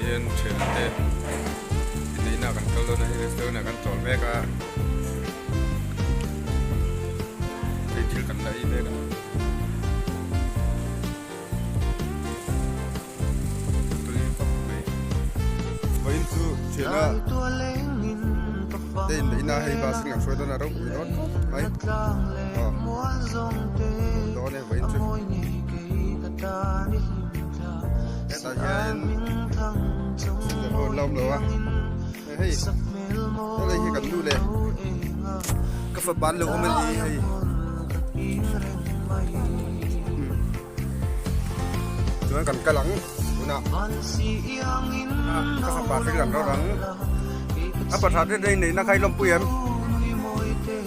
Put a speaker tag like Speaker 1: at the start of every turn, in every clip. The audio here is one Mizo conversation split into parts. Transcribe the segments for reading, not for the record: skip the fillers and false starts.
Speaker 1: hian thiante inneihna kan kal dawn a hei restaurant ah kan chawl mek a hei thil kan la ei mek a ni. Tui khawp mai. Vawiin chu thiana te inneihna hei bus in kan hruai dawn a ropui dawn khawp mai. Aw dawn e vawiin chu. Hetah hian ho an la awm lo a hei helai hi kan nu leh ka fapa an lo awm a ni hei. Chuan kan kal ang tunah ka fapa thil kan rawt ang a patha te te neihna kha i lawmpui em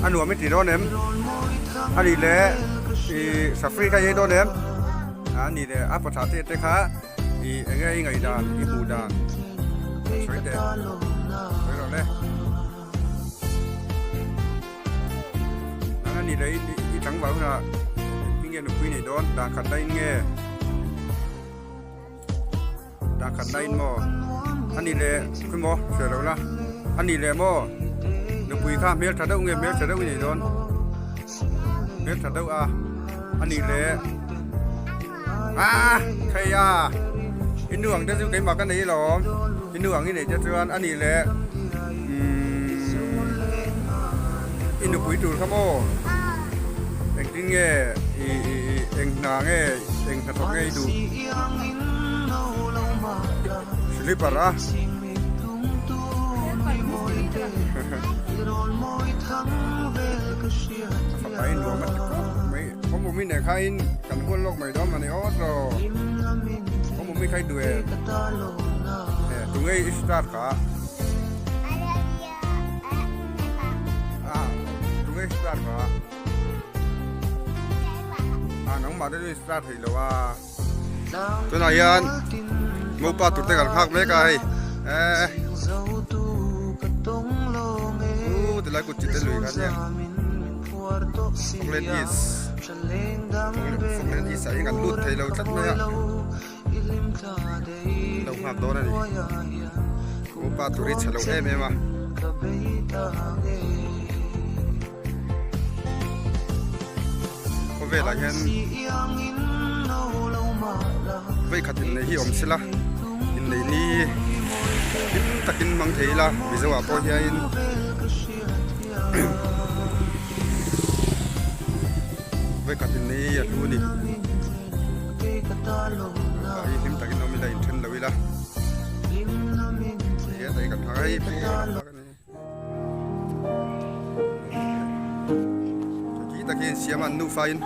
Speaker 1: a nuam i ti dawn em a nih leh ih safri kha i ei dawn em a nih leh a patha te te kha ih eng nge i ngaihdan i hmuh dan sawi teh sawi rawh le. Nang a nih leh i tlangval hunah i nge nupui nei dawn dan khat na in nge dan khat na in maw a nih leh khawi maw hre lo la a nih leh maw nupui kha hmel tha deuh nge hmel tha deuh i nei dawn hmel tha deuh a a nih leh ah thei a i nu ang te chu keimah ka nei alawm i nu ang i neih te chuan a nih leh umm i nupui tur kha maw engtin nge i i i eng hna nge eng hnathawk nge i duh slipper a a fapa hi nuam a ti khawp mai. Awmawmi nen khain kan hual lawk mai dawn mani aw tawh. Awmawmi kha i duh em? Eh, tunge i start kha? Ah, tunge i start kha? Ah, nangmah te chu i start thei lo a. Tunah hian mopa tur te kan nghak mek a hei. Eh. U tilai kut chi te lui kha nia. Falkland East Falkland East ah hian kan lut thei lo tlat mai a lo nghak dawn a ni upa tur hi chhe lo em em a khawvelah hian vawikhat inneih hi awm sela inneih ni hlim takin hmang thei ila Mizo ah pawh hian. Vawikhat in nei a hlu a ni. Tah hi hlim takin awm ila inthen lo ila. He ta hi kan hak a hei phei a ni. Khi tak hi an siam a an nufa in.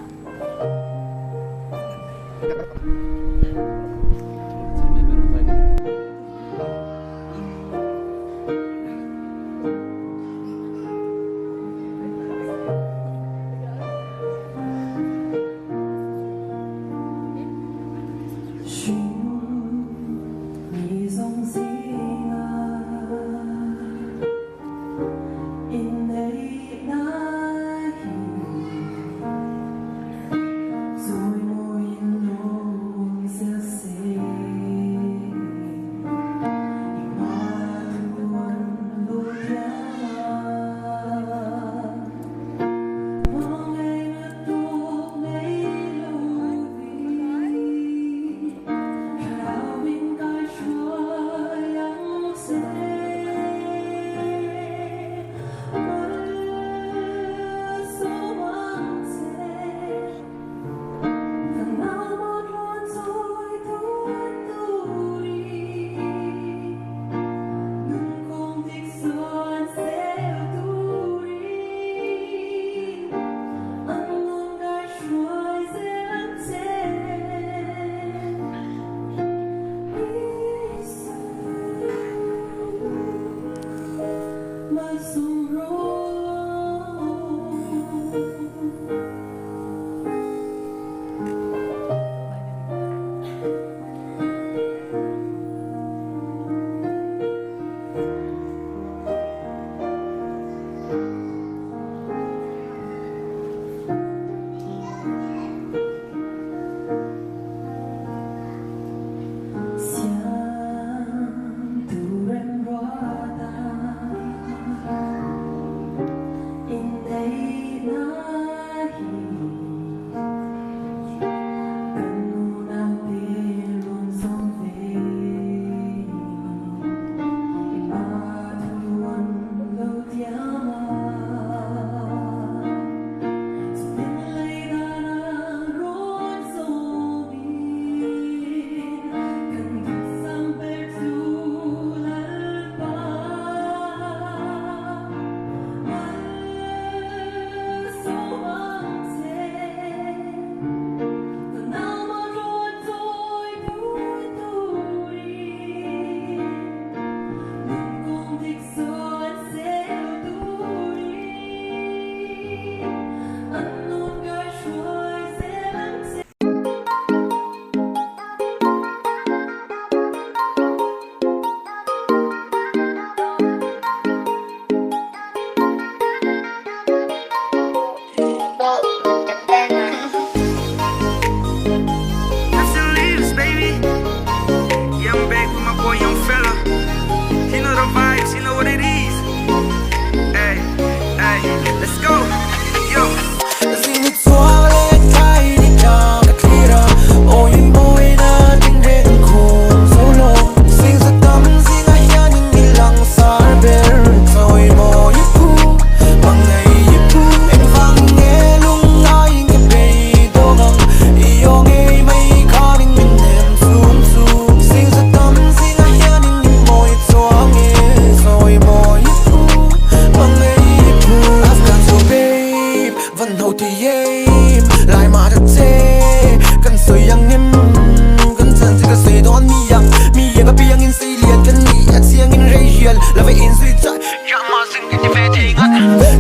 Speaker 2: mi ang Mi eng apiangin sei lian kan ni a chiangin rei rial love inzui chah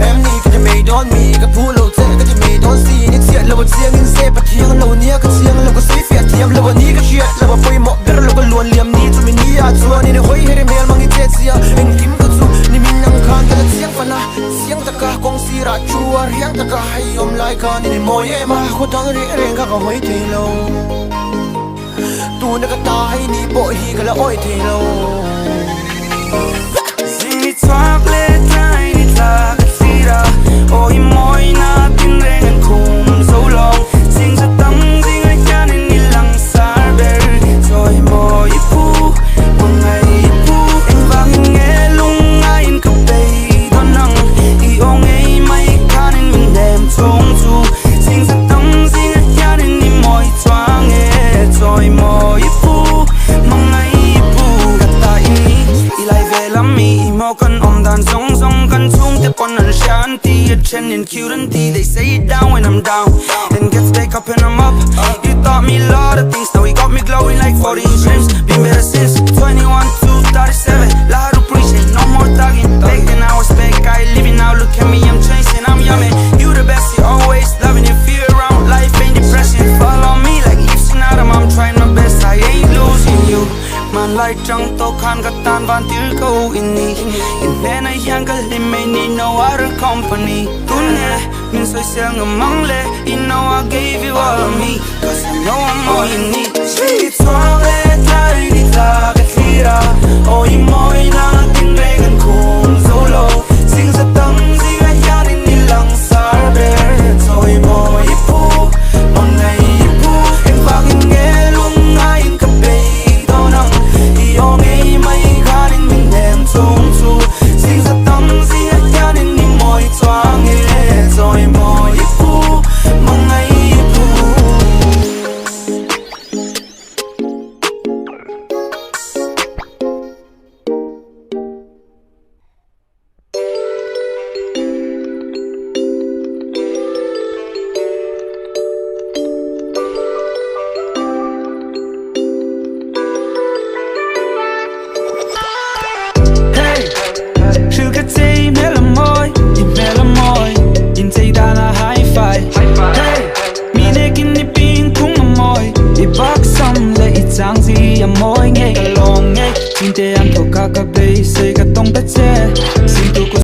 Speaker 2: Em ni ka ti mai dawn mi ka phu lo che ka ti mai dawn si ni chhiat lo a chiangin se pathiang lo nia ka chiang lo ka sawi fiah thiam lo a ni ka hriat lo a pawimawh ber lo ka luan liam ni chumi ni ah chuan in hawi her hmel mang i che chia engkim ka chu ni min ang khan ka la chiang fan a chiang taka kawng sirah thu a riang taka hei awm lai khan in mawi em a khaw dang reng reng kha ka hawi thei lo tuna ka ta hei ni pawh hi ka la awi thei lo.